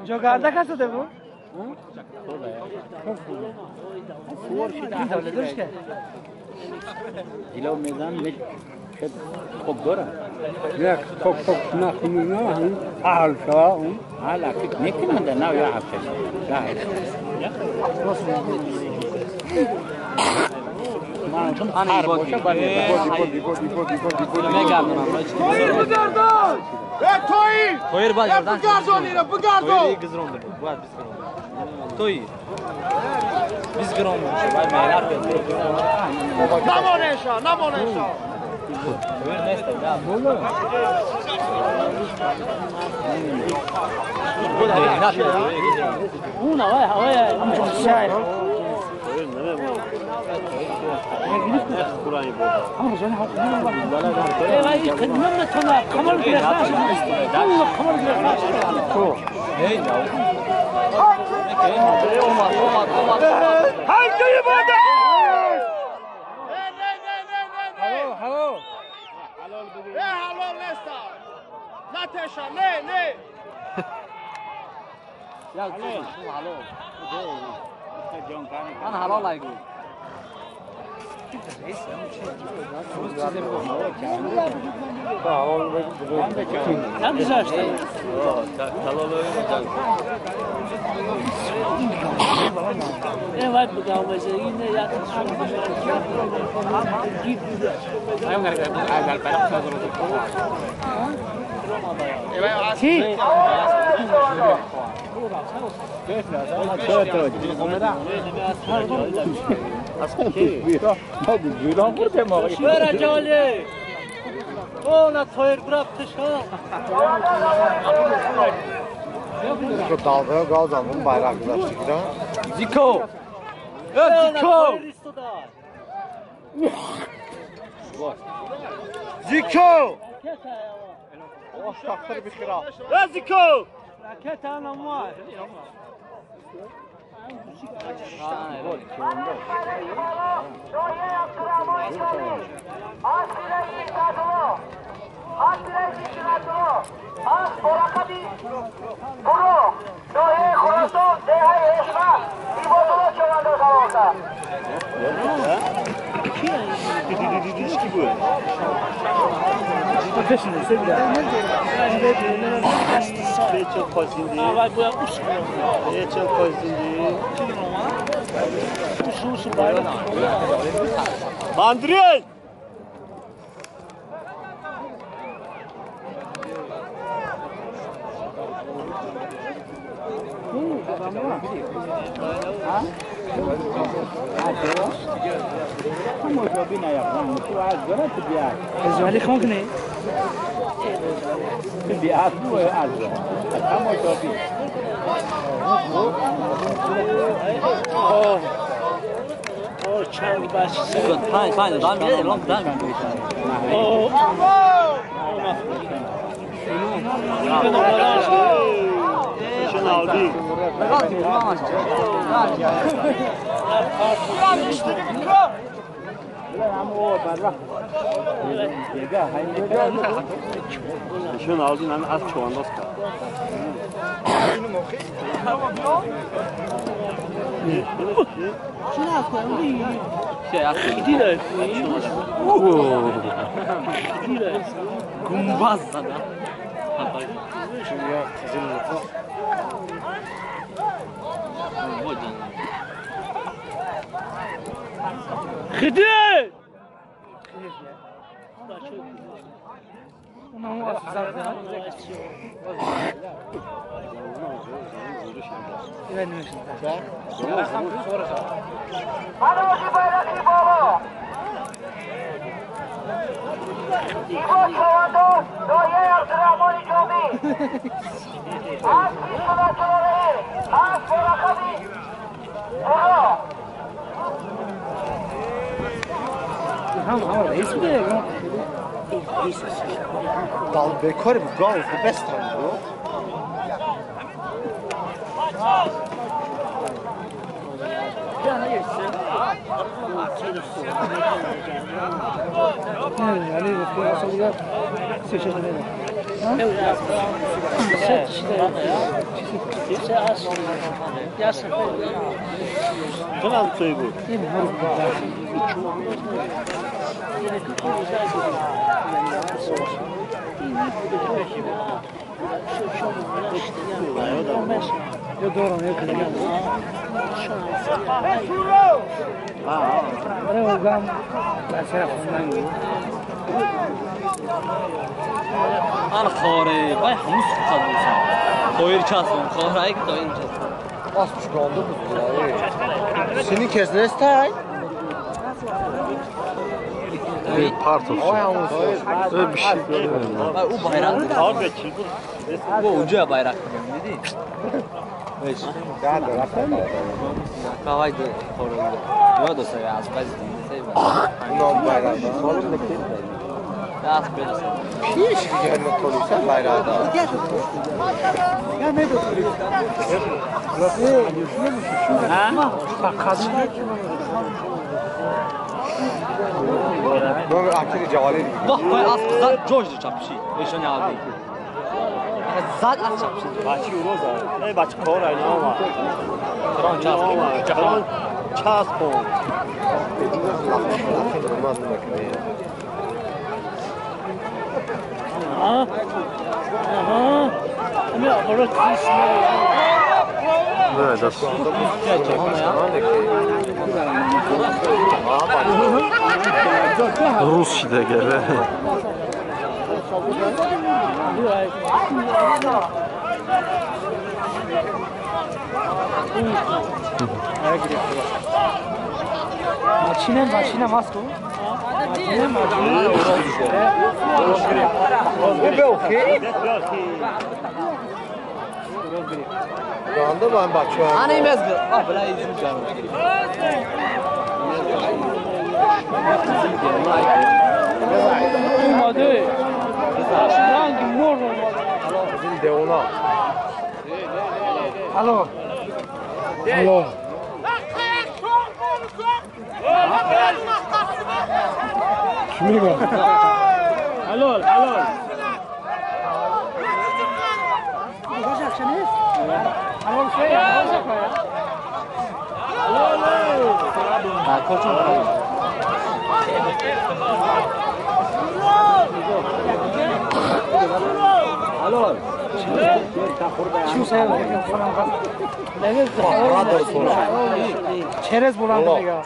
Jogarda kasada bu? Ziko! Ziko! Ziko! Ziko! Андрей! خدي Dalbekar bu gal bu bestan bu. آن خوره وای هموس قدوسا خویر چاسون خورای که این چاسون Asmış qaldı bu. Senin kezdiniz tay? Pardon. Öyle bir şey görmedim. O bayrak. Bu uca bayrak dedi. Evet. Kavaydı korundu. Ne da seviyor aspas değil seviyor. Non bayrağı. Das böyle seviyor. Piş gelme toluysa bayrağı da. Ya ne götürüyor? Ha? Bak kadın. Ben akili cevali. Bak bay as zat coşdu çapşı. Eşon abi. Zat as çapşı. Baçı uroza. Ey baçı koray ne var? Tron ças. Tron ças ko. Ha? Ha? Ne das? Rus degere. Maçine masko. Anda ben bakıyorum. Ana imez gır. Ah bela izin canım. Olmadı. Hangi mor olmadı? Bizim deona. Alo. Alo. Kimi var? Alo, alo. Çerez bulandı ya.